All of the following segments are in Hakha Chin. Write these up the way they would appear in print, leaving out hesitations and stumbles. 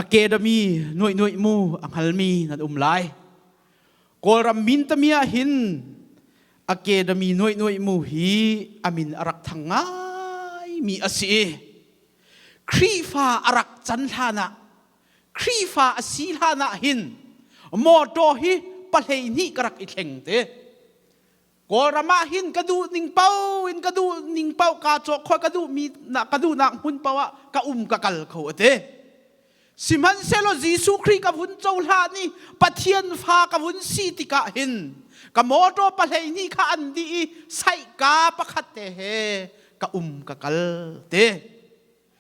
Academy nuai nuai mu a hngalmi nan um lai. Kawlram min tami ah hin Academy nuai nuai mu hi amin a rak thang ngai mi a si i Khrihfa a rak can hlan ah Khrihfa a si hlan ah hin mawtaw hi pahlei hnih ka rak i thleng te. Kawlram ah hin ka duh ning pau in ka duh ning pau ka cawk khoi ka duh mi na ka duhnak hmun pau ah ka um ka kal kho ate. Sihmanhsehlaw Jesuh Khrih ka vun cohlan i Pathian fa ka vun si tikah hin ka mawtaw pahlei hnih kha an dih i saihka pakhat te he ka um ka kal te.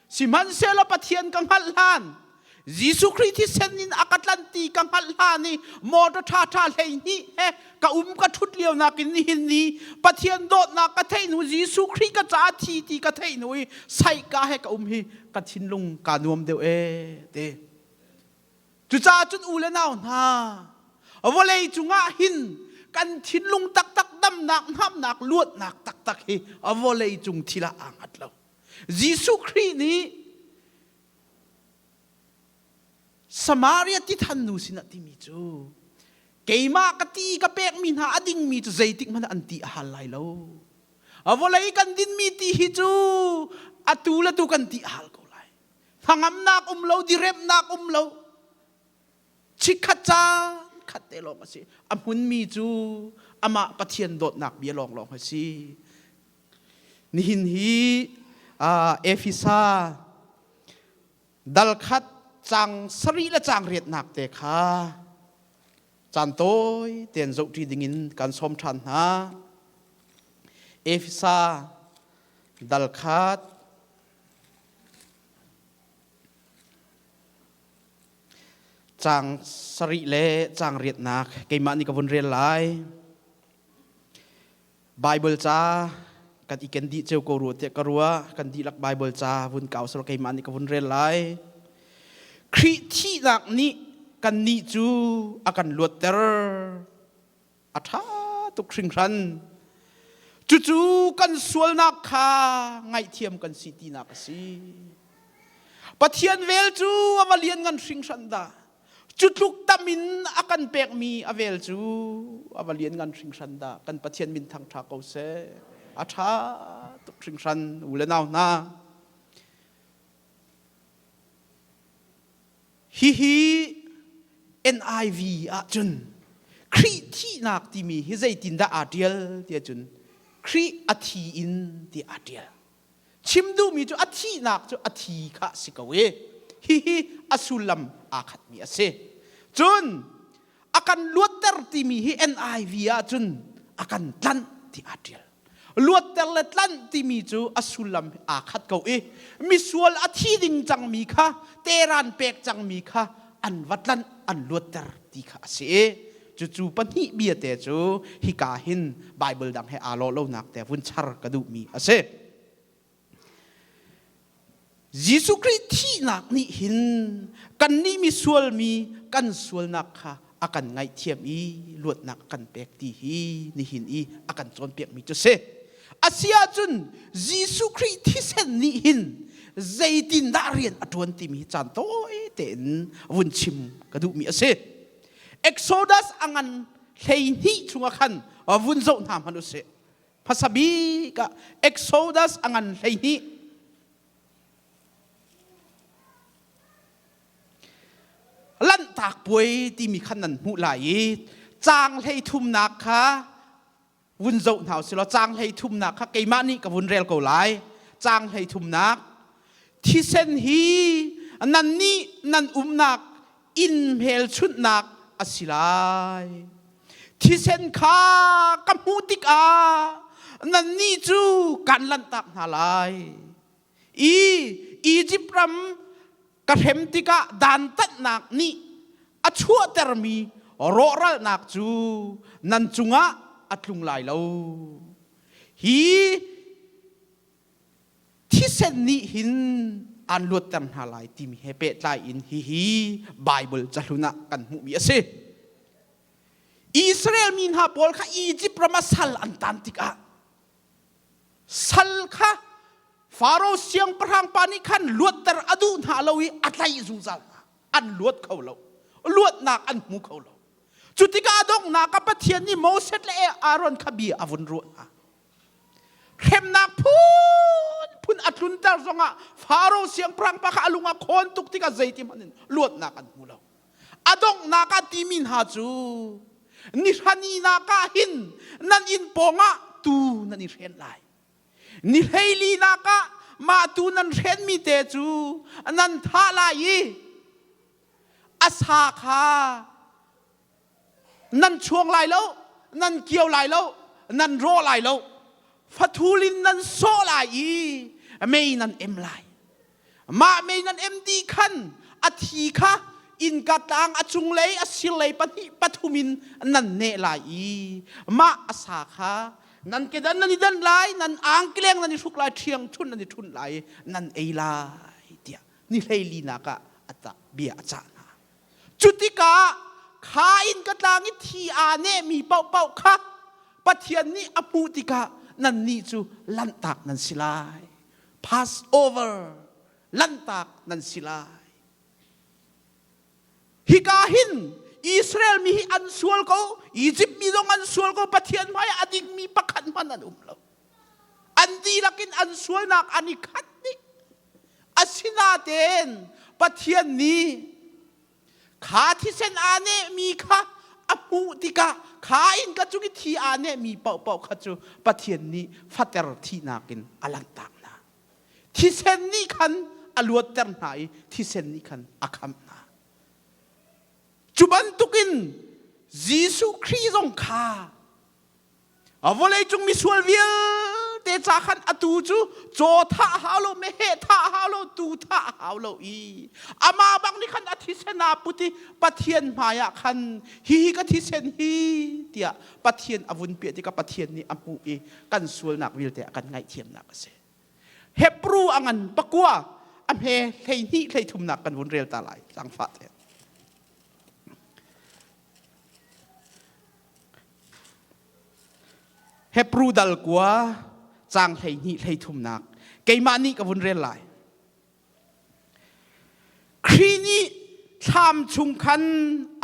Sihmanhsehlaw Pathian ka hngalh hlan, Jesuh Khrih thisen in a ka tlanh ti ka hngalh hlan i mawtaw ṭhaṭha 12 he ka um ka ṭhut lio nakin nihin ni Pathian dawtnak ka theih hnu Jesuh Khrih ka caah thi ti ka theih hnu i saihka he ka um hi ka thinlung kaa nuam deuh ee ti. Cucaah cun u le nau hna, vawlei cungah hin kan thinlung taktak damnak, hnamnak, luatnak taktak hi vawlei cung thil ah aa hngat lo. Jesuh Khrih nih Samaria tithan nu sinah timi cu keimah ka ti ka pekmi hna a dingmi cu zeitik hmanh an ti a hal lai lo. Vawlei kan dinmi ti hi cu atu le tu kan ti a hal ko lai. Hnangamnak um lo, diremnak um lo. Chikkhat caan khat te lawng a si. A hmunmi cu amah Pathian dawtnak bia lawnglawng a si. Nihin hi Efesa dal khat cang sarih le cang riatnak te kha caan tawi tein zohṭi dingin kan sawm ṭhan hna. Efesa dal khat cang sarih le cang riatnak keimah nih ka vun rel lai. Bible ca kan i ken dih ceu ko rua tiah ka ruah. Kan dihlak Bible ca vun kau sal keimah nih ka vun rel lai. Khrih thihnak nih kannih cu a kan luatter. A ṭha tuk hringhran. Cucu kan sualnak kha ngaihthiam kan si tinak a si. Pathian vel cu a va lian ngan hringhran dah. Cu tluk tam in a kan pekmi a vel cu a va lian ngan hringhran dah. Kan Pathian min thang ṭha ko seh. A ṭha tuk hringhran u le nau hna. Hihi NIV ahcun Khrih thihnak timi hi zeitindah aa ṭial ti ahcun Khrih a thi in ti aa ṭial. Chim duhmi cu a thihnak cu a thi kha a si ko i hihi a sullam aa khatmi a si. Cun a kan luatter timi hi NIV ahcun a kan tlanh ti aa ṭial. Luatter le tlanh timi cu a sullam aa khat ko i misual a thi ding cangmi kha teran pek cangmi kha an va tlanh an luatter ti kha a si i cucu pahnih bia te cu hika hin Bible dang he aa lawh lonak te vun char ka duhmi a si. Jesuh Khrih thihnak nih hin kannih misual mi kan sualnak kha a kan ngaihthiam i luatnak a kan pek ti hi nihin i a kan cawnpiakmi cu si. Asi ahcun Jesuh Khrih thisen nih hin zeitindah rian a ṭuan timi hi caan tawi tein vun chim ka duhmi a si. Exodus a ngan 12 chungah khan vun zoh hna hmanh usih. Hmasa bik ah Exodus a ngan 12. Lanhtak puai timi khan nan hmuh lai i caang hlei thumnak kha vun zoh hna usih law caang hlei thumnak kha keimah nih ka vun rel ko lai. Caang hlei thumnak thisen hi nannih nan umnak inn hmelchunhnak a si lai. Thisen kha ka hmuh tikah nannih cu kan lanhtak hna lai. I Izipt ram ka hrem tikah dantatnak nih a chuahtermi rawhralnak cu nan cungah a tlung lai lo. Hi thisen nih hin aan luatter hna lai timi he pehtlai in hihi Baibal cahlun ah kan hmuhmi a si. Israel mi hna pawl kha Izipt ram ah sal an tan tikah sal kha Faro siangpahrang pa nih khan luatter a duh hna lo i a tlaih zungzal hna. An luat kho lo. Luatnak an hmu kho lo. Cu tikah donghnak ah Pathian nih Moses le Aaron kha bia a vun ruah hna. Hremnak phunphun a tlunter zongah Faro siangpahrang pa kha a lung a khawn tuk tikah zeiti hmanh in luatnak an hmu lo. A donghnak ah timi hna cu ni hraninak ah hin nan inn pawngah tu nan i hren lai. Ni hleilinak ah mah tu nan hrenmi te cu nan thah lai i a sa kha nan chuang lai lo, nan kio lai lo, nan rawh lai lo, fathul in nan sawh lai i mei nan em lai. Mah mei nan em dih khan a thi kha innka tlang a cunglei a sirlei pahnih pathum in nan neh lai i mah a sa kha nan kedan nan i danh lai, nan angkleng nan i hruk lai, ṭhiangṭhunh nan i ṭhunh lai i nan ei lai tiah ni hleilinak ah a bia a cah hna. Cu tikah kha innka tlang i thi aa nehmi paohpaoh kha Pathian nih a hmuh tikah nannih cu lanhtak nan si lai. Passover lanhtak nan si lai. Hika hin Israel mi hi an sual ko, Egypt mi zong an sual ko, Pathian hmai ah a dingmi pakhat hmanh an um lo. An dihlak in an sualnak an i khat dih. Asinain Pathian nih kha thisen aa nehmi kha a hmuh tikah kha innka cung i thi aa nehmi paohpaoh kha cu Pathian nih fater thihnak in a lanhtak hna. Thisen nih khan a luatter hna i thisen nih khan a khamh hna. Cu bantukin Jesuh Khrih zong kha Vawleicung misual vialte ca khan atu cu caw thah hau lo, meheh thah hau lo, tuu thah hau lo i amah bang nih khan a thisen aa put i Pathian hmaiah khan hihi ka thisen hi tiah Pathian a vun piah tikah Pathian nih a hmuh i kan sualnak vialte a kan ngaihthiamnak a si. Hebrew a ngan pakua a hme 12 hleithumnak kan vun rel ta lai zaangfah te. Hebru dal kua caang 12 hleithumnak keimah nih ka vun rel lai. Khrih nih thlam chung khan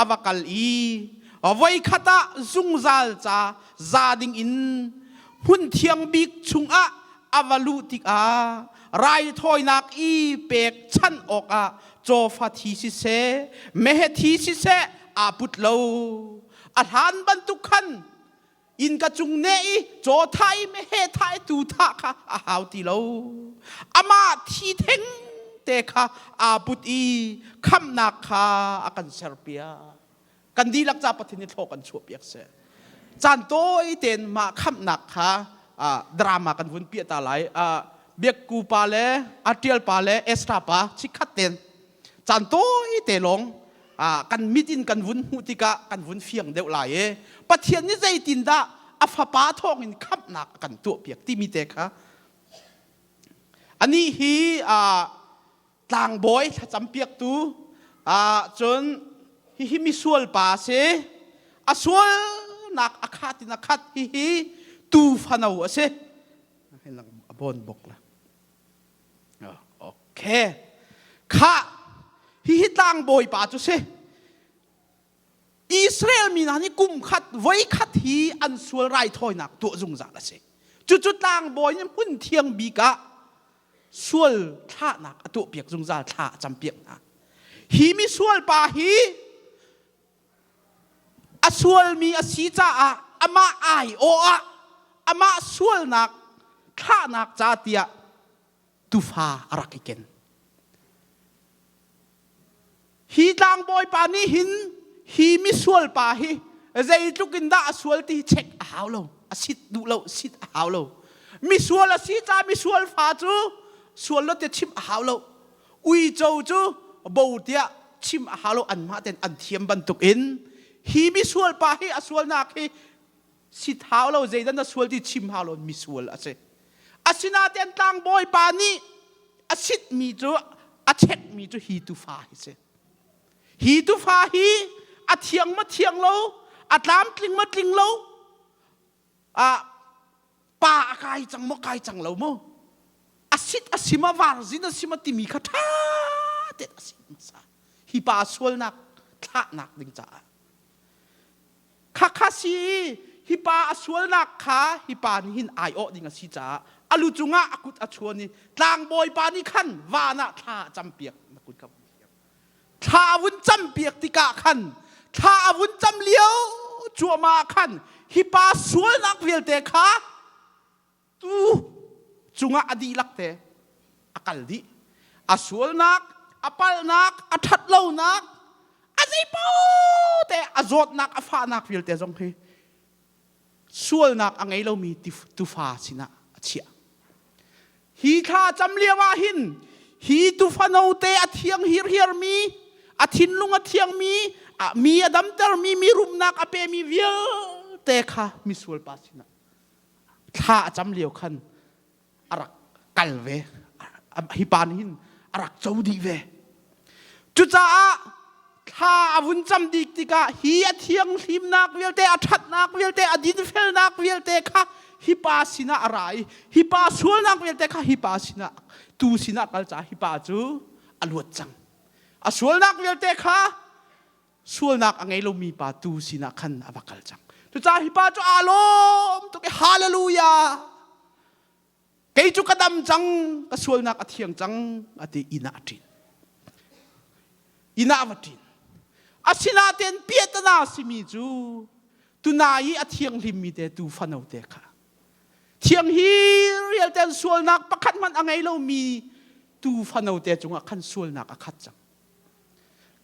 a va kal i voikhat ah zungzal ca za ding in hmun thiang bik chungah a va luh tikah raithawinak i pek chanh awkah cawfa thi siseh meheh thi siseh aa put lo. A hlan bantuk khan innka cung neh i caw thah i meheh thah i tuu thah kha a hau ti lo. Amah thi theng te kha aa put i khamhnak kha a kan serpiak. Kan dihlak ca Pathian nih thlaw kan chuahpiak seh. Caan tawi tein mah khamhnak kha drama kan vun piah ta lai. Biakku pa le Atial pa le Esther pa chikkhat tein caan tawi te lawng kan mit in kan vun hmuh tikah kan vun fiang deuh lai i Pathian nih zeitindah a fapa thawngin khamhnak a kan tuahpiak timi te kha anih hi tlangbawi thlacampiaktu cun hihi misual pa a si a sualnak a khat in a khat hihi tuu fano a si a bon bok la Okay. Kha hihi tlangbawi pa cu si. Israel mi hna nih kum khat voi khat hi an sual raithawinak tuah zungzal a si. Cucu tlangbawi nih hmun thiang bik ah sual thlahnak a tuahpiak zungzal thla a campiak hna. Hi misual pa hi a sualmi a si caah amah aiawh ah amah sualnak thlahnak ca tiah tufa a rak i ken. Hi tlangbawi pa nih hin hi misual pa hi zeitluk in dah a sual ti hi check a hau lo. A sit duh lo, sit a hau lo. Misual a si ca misual fa cu sual lo te chim a hau lo. Uico cu bo tiah chim a hau lo anmah ten an thiam bantuk in hi misual pa hi a sualnak hi sit hau lo zeidan na sual ti chim hau lo misual a si. Asinain tlangbawi pa nih a sitmi cu a chekmi cu hi tufa hi si. Hi tufa hi a thiang ma thiang lo, a tlamtling ma tling lo, a pa a kai cang maw kai cang lo maw, a sit a si ma varzin a si ma timi kha ṭha tein a sit hmasa. Hi pa sualnak thlahnak ding caah. Khakha si hi pa a sualnak kha hi pa nih hin aiawh ding a si caah a lu cungah a kut a chuan i tlangbawi pa nih khan van ah thla a campiak na kut ka thla a vun campiak tikah khan thla a vun cam lio cuahmah khan hi pa sualnak vialte kha tu cungah a dihlak te a kal dih. A sualnak, a palhnak, a ṭhatlonak, a zeipaoh te a zawtnak, a fahnak vialte zong hi sualnak a ngei lomi tufa sinah a chiah. Hi thla cam lio ah hin hi tufa note a thiang hirhiarmi, a thinlung a thiangmi, mi a damtermi, mi rumnak a pemi vialte kha misual pa sinah thla a cam lio khan a rak kal ve. Hi pa nih hin a rak co dih ve. Cucaah thla a vun cam dik tikah hi a thianghlimnak vialte, a ṭhatnak vialte, a dinfelnak vialte kha hi pa sinah a ra i hi pa sualnak vialte kha hi pa sinah tu sinah kal caah hi pa cu a luat cang. A sualnak vialte kha sualnak a ngei lomi pa tu sinah khan a va kal cang. Cucaah hi pa cu aa lawm tuk i hallelujah! Kei cu ka dam cang, ka sualnak a thiang cang, a ti inn ah a ṭin. Inn ah a va ṭin. Asinain piahtana simi cu tunai i a thianghlimmi te tu fano te kha thiang hi rialten sualnak pakhat hmanh a ngei lomi tu fano te cungah khan sualnak a khat cang.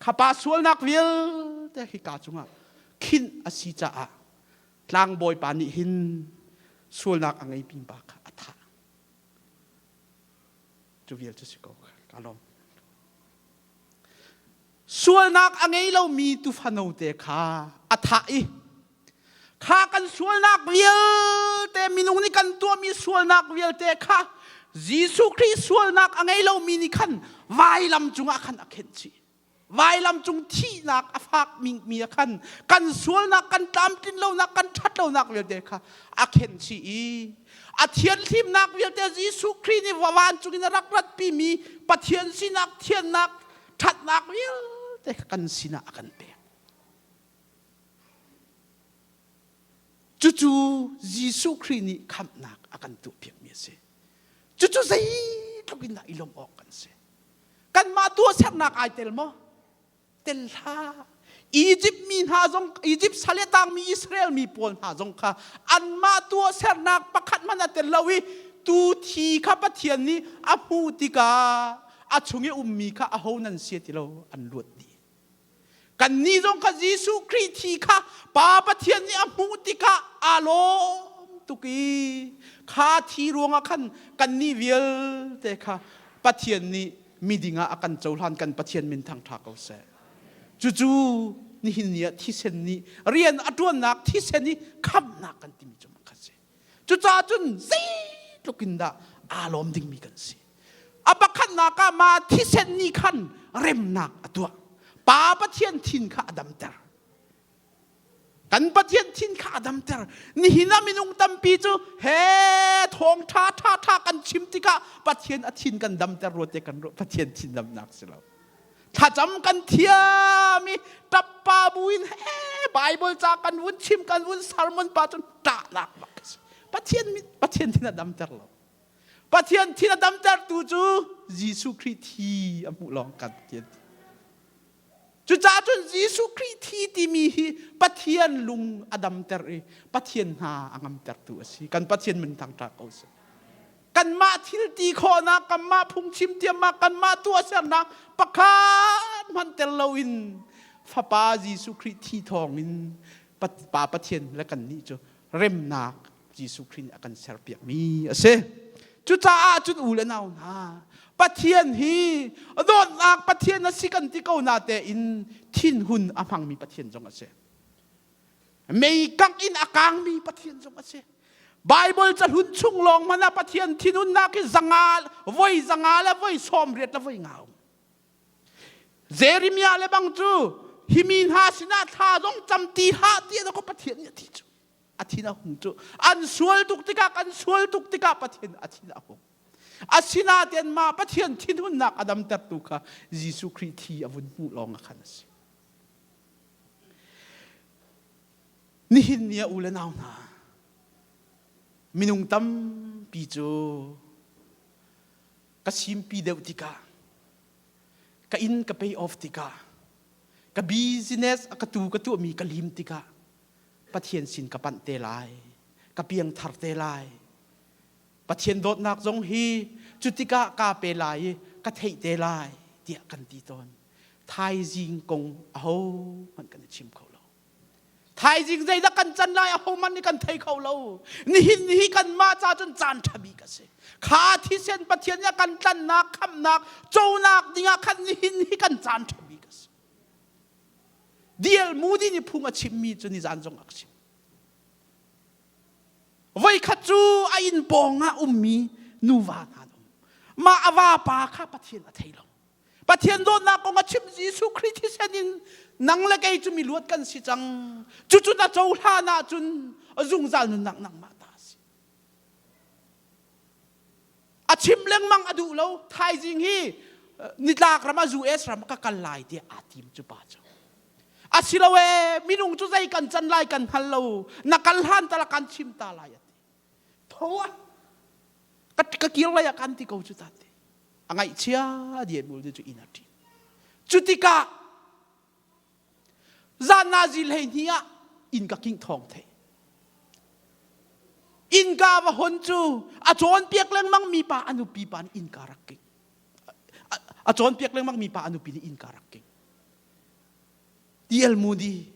Kha pa sualnak vialte hika cungah khinh a si caah tlangbawi pa nih hin sualnak a ngei pa kha a thah. Cu vial cu si ko ka lawm. Sualnak a ngei lomi tufano te kha a thah i kha kan sualnak vialte minung nih kan tuahmi sualnak vialte kha Jesuh Khrih sualnak a ngei lomi nih khan vailam cungah khan a khenh chih. Vailam cung thihnak a fak mi ah khan kan sualnak kan tlamtlin lonak kan ṭhat lonak vialte kha a khenh chih i a thianhlimnak vialte Jesuh Khrih nih vancung in a rak ratpimi Pathian sinak thiannak ṭhatnak vialte kha kan sinah a kan pek. Cucu Jesuh Khrih nih khamhnak a kan tuahpiakmi a si. Cucu zeitluk in dah i lawmh awk kan si. Kanmah tuahsernak ai tel maw? Tel hlah. Egypt mi hna zong Egypt sal i tangmi Israel mi pawl hna zong kha anmah tuahsernak pakhat hmanh a tel lo i tu thi kha Pathian nih a hmuh tikah a chung i ummi kha aho nan si ti lo an luat dih. Kannih zong kha Jesuh Khrih thi kha Pa Pathian nih a hmuh tikah aa lawm tuk i kha thi ruangah khan kannih vialte kha Pathian nih miding ah a kan cohlan kan Pathian min thangṭha ko seh. Cucu nihin ni ah thisen nih rian a ṭuannak thisen i khamhnak kan timi cu kha si. Cucaah cun zeitluk in dah aa lawm dingmi kan si. A pakhatnak ah mah thisen nih khan remnak a tuah. Pa Pathian thin kha a damter. Kan Pathian thin kha a damter. Nihin ah minung tampi cu he thawng ṭha ṭha ṭha kan chim tikah Pathian a thin kan damter rua te kan ruah. Pathian thin damnak si lo. Thlacam kan thiam i ṭappa buin he Bible ca kan vun chim kan vun sermon pa cun ṭahnak bak a si. Pathian Pathian thin a damter lo. Pathian thin a damtertu cu Jesuh Khrih thi a hmuh lawng kan Pathian thi. Cucaah cun Jesuh Khrih thi timi hi Pathian lung a damter i Pathian hna a ngamtertu a si. Kan Pathian min thangṭha ko seh. Kanmah thil ti khawhnak, kanmah phungchim tiamnak, kanmah tuahsernak pakhat hmanh tel loin Fapa Jesuh Khrih thi thawngin Pa Pathian le kannih cu remnak Jesuh Khrih nih a kan serpiakmi a si. Cucaah cun u le nau hna, Pathian hi dawtnak Pathian a si kan ti ko na tein thinhun a hmangmi Pathian zong a si. Mei kangh in a kangmi Pathian zong a si. Bible cahlun chung lawng hmanh ah Pathian thinhunnak hi zanga voi zanga le voi 80 le voi nga um. Jeremiah le bang cu hi mi hna sinah thla zong cam ti hlah ti a ko Pathian nih a ti cu. A thin a hung cu. An sual tuk tikah kan sual tuk tikah Pathian a thin a hung. Asinain mah Pathian thinhunnak a damtertu kha Jesuh Khrih thi a vun hmuh lawng ah khan a si. Nihin ni ah u le nau hna, minung tampi cu ka simpi deuh tikah, ka inn ka pay off tikah, ka business a ka tu ka tuahmi ka lim tikah Pathian sin ka panh te lai, ka piangthar te lai. Pathian dawtnak zong hi cu tikah kaa pe lai i ka theih te lai tiah kan ti tawn. Thaizing kong ahohmanh kan i chim kho lo. Thaizing zeidah kan can lai ahohmanh nih kan thei kho lo. Nihin ni hi kanmah ca cun caan ṭha bik a si. Kha thisen Pathian nih a kan tlannak, khamhnak, conak dingah khan nihin hi kan caan ṭha bik a si. D.L. Moody nih phung a chimmi cu nizan zong a chim. Voikhat cu a inn pawng ah ummi nuva hna an um. Mah a vapa kha Pathian a thei lo. Pathian dawtnak kong a chim Jesuh Khrih thisen in nang le kei cu miluat kan si cang. Cucu na cohlan ahcun zungzal nunnak nangmah ta a si. A chim lengmang a duh lo. Thaizing hi nitlak ram ah US ram ka kal lai tiah aa tim cu pa cu. Asilo e minung cu zei kan can lai kan hngal lo. Na kal hlan tala kan chim ta lai a ti. Tho ah ka, ka kir lai ah kan ti ko cu ta ti. A ngaihchia dian mul cu inn a ṭin. Cu tikah Zan nazi 12 ah inn ka king thawng thei. Innka va hon cu a cawnpiak lengmang mi pa a nupi pa nih innka rak king. A cawnpiak lengmang mi pa a nupi nih innka rak king. D.L. Moody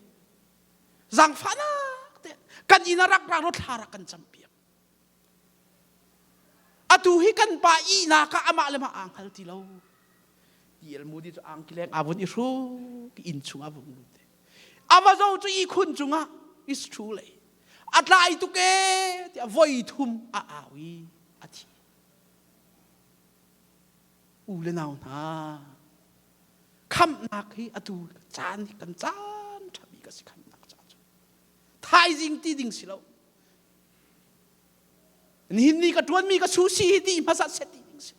zaangfahnak te kan inn a rak ra thla rak kan campiak. Atu hi kan pa ihnak ah amah le mah aa hngal ti lo. D.L. Moody cu angki leng aa vun i hruk inn chung a vung lut. A va zo cu ihkhun cungah is true lei. A tlai tuk ee tiah voi thum a au i a thi. U le nau hna, khamhnak hi atu caan hi kan caan ṭha bik a si khamhnak ca cu. Thaizing ti ding si lo. Nihin ni ka ṭuanmi ka sushi hi dih hmasa set ti ding si.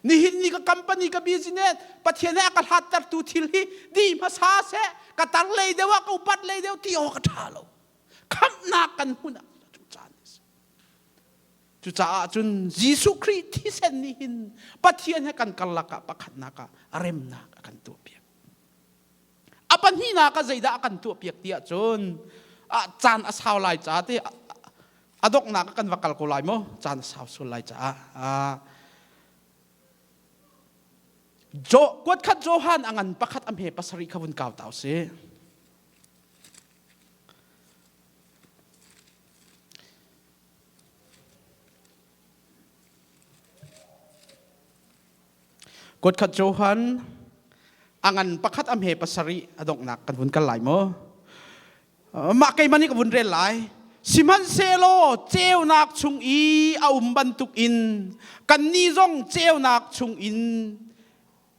Nihin ni ka company ka business Pathian he a ka hlattertu thil hi dih hmasa seh ka tar lei deuh ah ka upat lei deuh ti awk a ṭha lo. Khamhnak kan hmun ah cu caan a si. Cucaah cun Jesuh Khrih thisen nih hin Pathian he kan karlak ah pakhatnak ah remnak a kan tuahpiak. A pahnihnak ah zeidah a kan tuahpiak ti ahcun caan a sau lai caah te a donghnak ah kan va kal ko lai maw caan a sau sual lai caah Jo kuatkhat Johan a ngan pakhat a hme pasarih kha vun kau tau si. Kuatkhat Johan a ngan pakhat a hme pasarih a donghnak kan vun kal lai maw? Mah keimah nih ka vun rel lai. Sihmanhsehlaw ceunak chung i a um bantuk in kannih zong ceunak chung in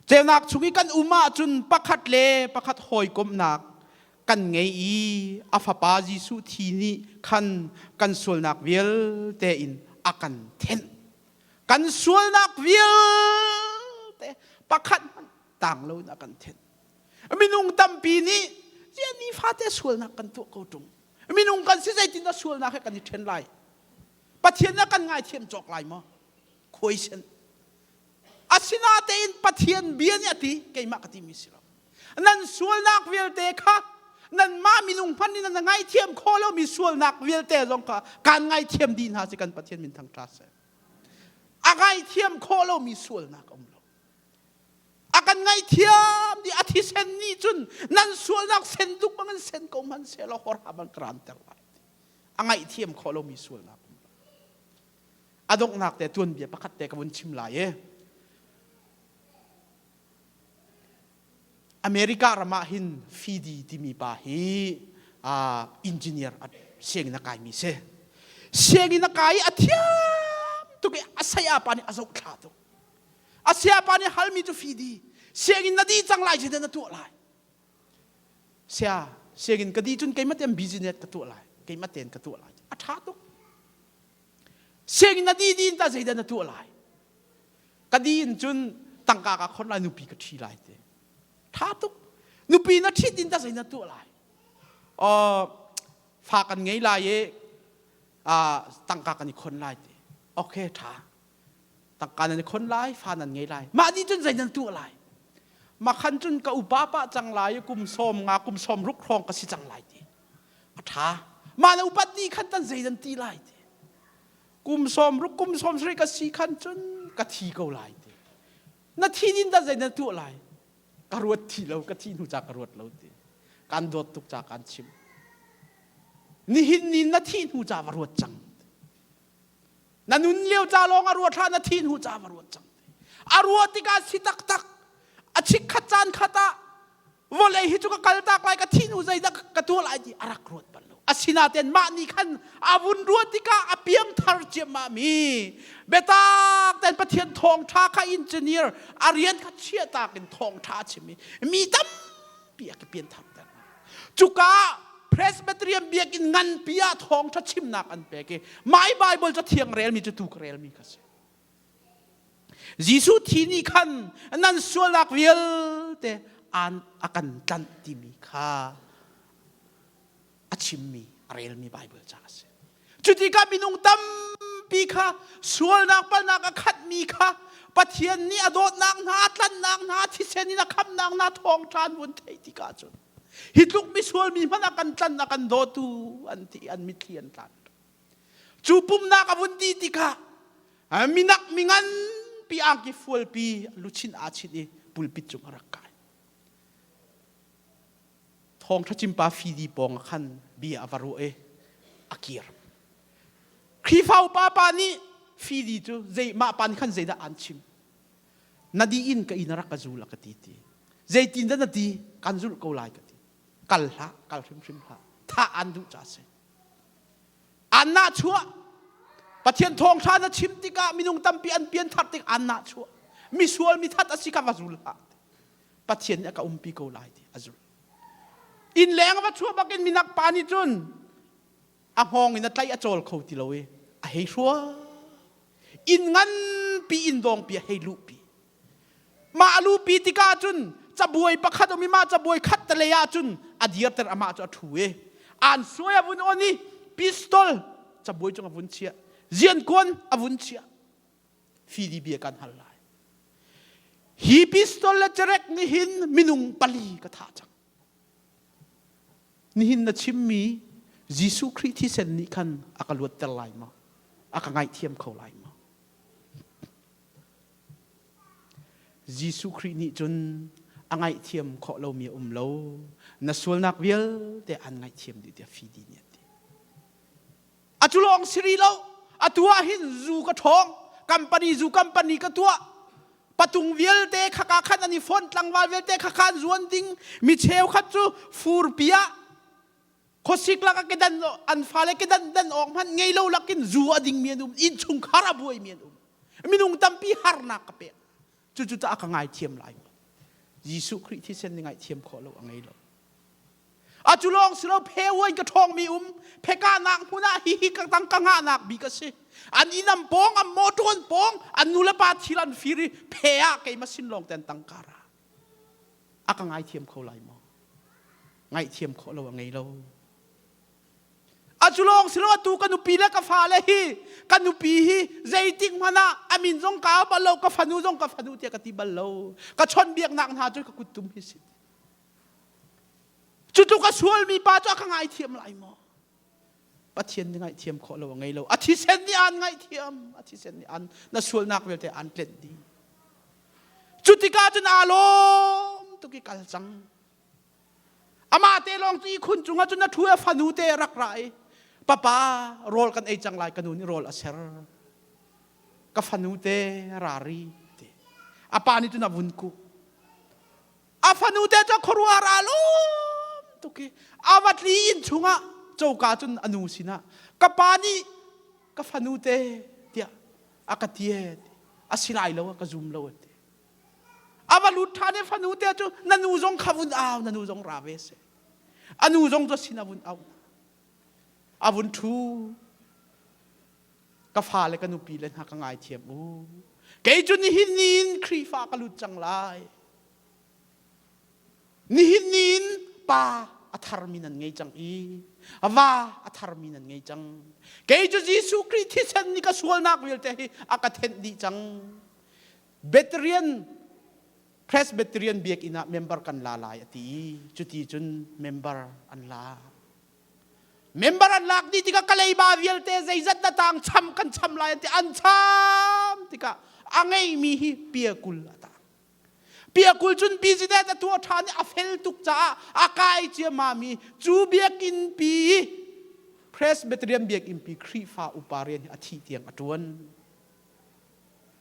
ceunak chung i kan um ahcun pakhat le pakhat hawikomhnak kan ngei i a fapa Jesuh thi nih khan kan sualnak vialte in a kan thenh. Kan sualnak vialte pakhat hmanh tang loin a kan thenh. Minung tampi nih ziah nifate sualnak kan tuah ko ṭung. Minung kan si zeitin dah sualnak he kan i ṭhen lai? Pathian na kan ngaithiam cawk lai maw? Khuaisen. Asinatein Pathian bia nih a ti, keimah ka timi si lo. Nan sualnak vialte kha nanmah minung hmanh nih nan ngaithiam khawh lomi sualnak vialte zong kha kaan ngaithiam dih hna si kan Pathian min thangṭhat seh. A ngaithiam khawh lomi sualnak a um lo. A kan ngaihthiam dih a thisen nih cun nan sualnak sen duk bangin sen ko hmanh sehlaw horha bang ka ranter lai. A ngaihthiam khawh lomi sualnak um lo. A donghnak te tuanbia pakhat te ka vun chim lai i America ram ah hin Fidi timi pa hi engineer sianginn a kaimi si. Sianginn a kai i a thiam tuk i a saya pa nih a zohthla tuk. A saya pa nih halmi cu Fidi, sianginn na dih cang lai zeidah na tuah lai? Saya, sianginn ka dih cun keimah tein business ka tuah lai. Keimah tein ka tuah lai. A ṭha tuk. Sianginn na dih dih in tah zeidah na tuah lai? Ka di in cun tangka ka khon lai nupi ka ṭhi lai ti. Ṭha tuk. Nupi na ṭhit in ta zei na tuah lai. Uh, fa kan ngei lai i uh, tangka kan i khon lai ti. Okay, ṭha. Tangka nan i khon lai, fa nan ngei lai. Mah nih cun zei nan tuah lai? Makhan cun ka upa pah cang lai i kum sawm nga, kum sawm ruk hrawng ka si cang lai ti. A ṭha. Mah na upat ni khan tan zei nan ti lai ti. Kum sawm ruk, kum sawm sarih ka si khan cun ka thi ko lai ti. Na thi din dah zei nan tuah lai? Ka ruat thi lo, ka thi hnu ca ka ruat lo ti. Kan dawt tuk ca kan chim. Nihin ni na thi hnu ca va ruat cang. Na nun lio ca lawng a ruat hlah na thi hnu ca va ruat cang. A ruat tikah si taktak a chikkhat caan khat ah vawlei hi cu ka kal tak lai ka thi hnu zeidah ka tuah lai ti a rak ruat bal lo. Asinain mah nih khan a vun ruat tikah a piangthar ciammah mi biatak tein Pathian thawngṭha kha engineer a rian kha chiahtak in thawngṭha a chim i mi tampi a ka pianthar ter. Cuka Presbyterian biakinn nganpi ah thawngṭha chimnak an pek i my Bible cathiang relmi cu tu ka relmi kha si. Jesuh thi nih khan nan sualnak vialte an a kan tlanh timi kha a chimmi a relmi Bible ca a si. Cutikah minung tampi kha sualnak palnak a khatmi kha Pathian nih a dawtnak hna, a tlanhnak hna, thisen in a khamnak hna thawngṭha an vun theih tikah cun hi tluk misual mi hmanh a kan tlanh a kan dawtu an ti an mitthli an tlan. Cu pumnak a vun dih tikah minak mi nganpi angki fualpi luchin aa chinh i pulpit cung a rak kai. Thawngṭha chimpa fidi pawng ah khan bia a va ruah i a kir. Khrihfa upa pa nih fidi cu zei mah pa nih khan zeidah an chim? Na di in ka inn a rak ka zul a ka ti ti. Zeitin dah na ti? Kan zulh ko lai ka ti. Kal hlah, kal hrimhrim hlah. Thah an duh ca si. An nah chuah. Pathian thawngṭha na chim tikah minung tampi an pian thar tik an nah chuah. Misual mithat a si ka va zul hlah. Pathian nih a ka umpi ko lai ti a zulh. Inn leng va chuah bakin minak pa nih cun a hngawng in a tlaih a cawl kho ti lo i a hei hrua. Inn nganpi inn dawngpi a hei luhpi. Mah a luhpi tikah cun cabuai pakhat um i mah cabuai khat te lei ah cun a dirter amah cu a ṭhu i an suai a vun on i pistol cabuai cung a vun chiah ziankuan a vun chiah fidi bia kan hal lai Hi pistol le cerek nih hin minung pali ka thah cang. Nihin na chimmi Jesuh Khrih thisen nih khan a ka luatter lai maw? A ka ngaihthiam kho lai maw? Jesuh Khrih nih cun a ngaihthiam khawh lomi a um lo. Na sualnak vialte an ngaihthiam dih tiah fidi nih a ti. A cu lawng si rih lo. Atu ah hin zu ka ṭhawng. Company zu company ka tuah. Patung vialte khaka khan an i fonh tlangval vialte khaka an zuan ding. Mi cheukhat cu furpi ah khuasik lak ah kedan an fale kedan dan awk hmanh ngei lo lakin zu a dingmi an um. Innchungkhar a buaimi an um. Minung tampi harnak ka pek. Cucu caah ka ngaithiam lai. Jesuh Khrih thisen nih ngaihthiam khawh lo a ngei lo. A cu lawng si lo phe uain ka ṭhawngmi um phekahnak hmun ah hihi ka tang ka ngahnak bik a si. An inn an pawng, an mawṭaw an pawng, an nu le pa thil an fir i phe ah keimah sin lawng te an tangka ra. A ka ngaithiam kho lai maw? Ngaihthiam khawh lo a ngei lo. A cu lawng si lo atu ka nupi le ka fale hi ka nupi hi zeitik hmanh ah a min zong ka au bal lo ka fanu zong ka fanu tiah ka ti bal lo ka chawnhbiaknak hna cu ka kuttum hi si Cu tluk a sualmi pa cu a ka ngaithiam lai maw? Pathian nih ngaihthiam khawh lo a ngei lo. A thisen nih aan ngaihthiam. A thisen nih aan na sualnak vialte aan tlenh dih. Cu tikah cun aa lawm tuk i kal cang. Amah te lawng cu ihkhun cungah cun a ṭhu a fanu te a rak ra i papa rawl kan ei cang lai ka nu nih rawl a ser. Ka fanu te ra ri ti. A pa nih cun a vun kuh. A fanu te cu khuaruahar aa lawm tuk i a va tli inn chungah coka cun a nu sinah ka pa nih ka fanu te tiah a ka ti a si lai lo ka zum lo a ti. A va lut ṭhan i fanu te cu na nu zong kha vun au na nu zong ra ve seh. A nu zong cu sin a vun au. A vun ṭhu. Ka fale ka nupi le hna ka ngaithiam u. Kei cu nihin ni in Khrihfa ka lut cang lai. Nihin ni in pa a tharmi nan ngei cang i va a tharmi nan ngei cang. Kei cu Jesuh Khrih thisen nih ka sualnak vialte hi a ka thenh dih cang. Veteran Presbyterian biakinn ah member kan la lai a ti i cuti cun member an la. Member an lak dih tikah ka leiba vialte zeizat na tang cham kan cham lai an ti an cham tikah a ngeimi hi pia 20 a tang. Pia 20 cun business a tuah ṭhan i a fel tuk caah a kai ciammami cu biakinn pi Presbyterian biakinn pi Khrihfa upa rian hi a thih tiang a ṭuan.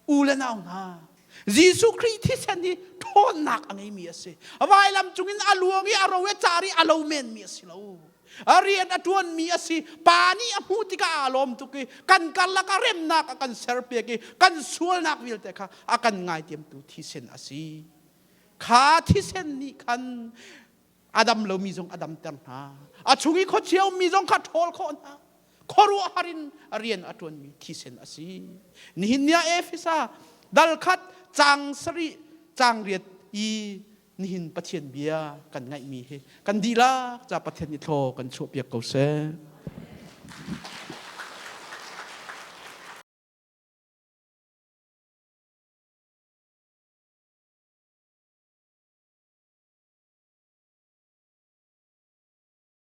U le nau hna, Jesuh Khrih thisen hi ṭhawnnak a ngeimi a si. Vailam cungin a luang i a ro i car i a lo menmi a si lo. A rian a ṭuanmi a si. Pa nih a hmuh tikah aa lawm tuk i kan karlak ah remnak a kan serpiak i kan sualnak vialte kha a kan ngaitiamtu thisen a si. Kha thisen nih khan a dam lomi zong a damter hna. A chung i khuachia ummi zong kha ṭhawl khawh hna. Khuaruahhar in a rian a ṭuanmi thisen a si. Nihin ni ah Efesa dal khat caang sarih caang riat i nihin Pathian bia kan ngaihmi hi kan dihlak ca Pathian nih thlaw kan chuahpiak ko seh.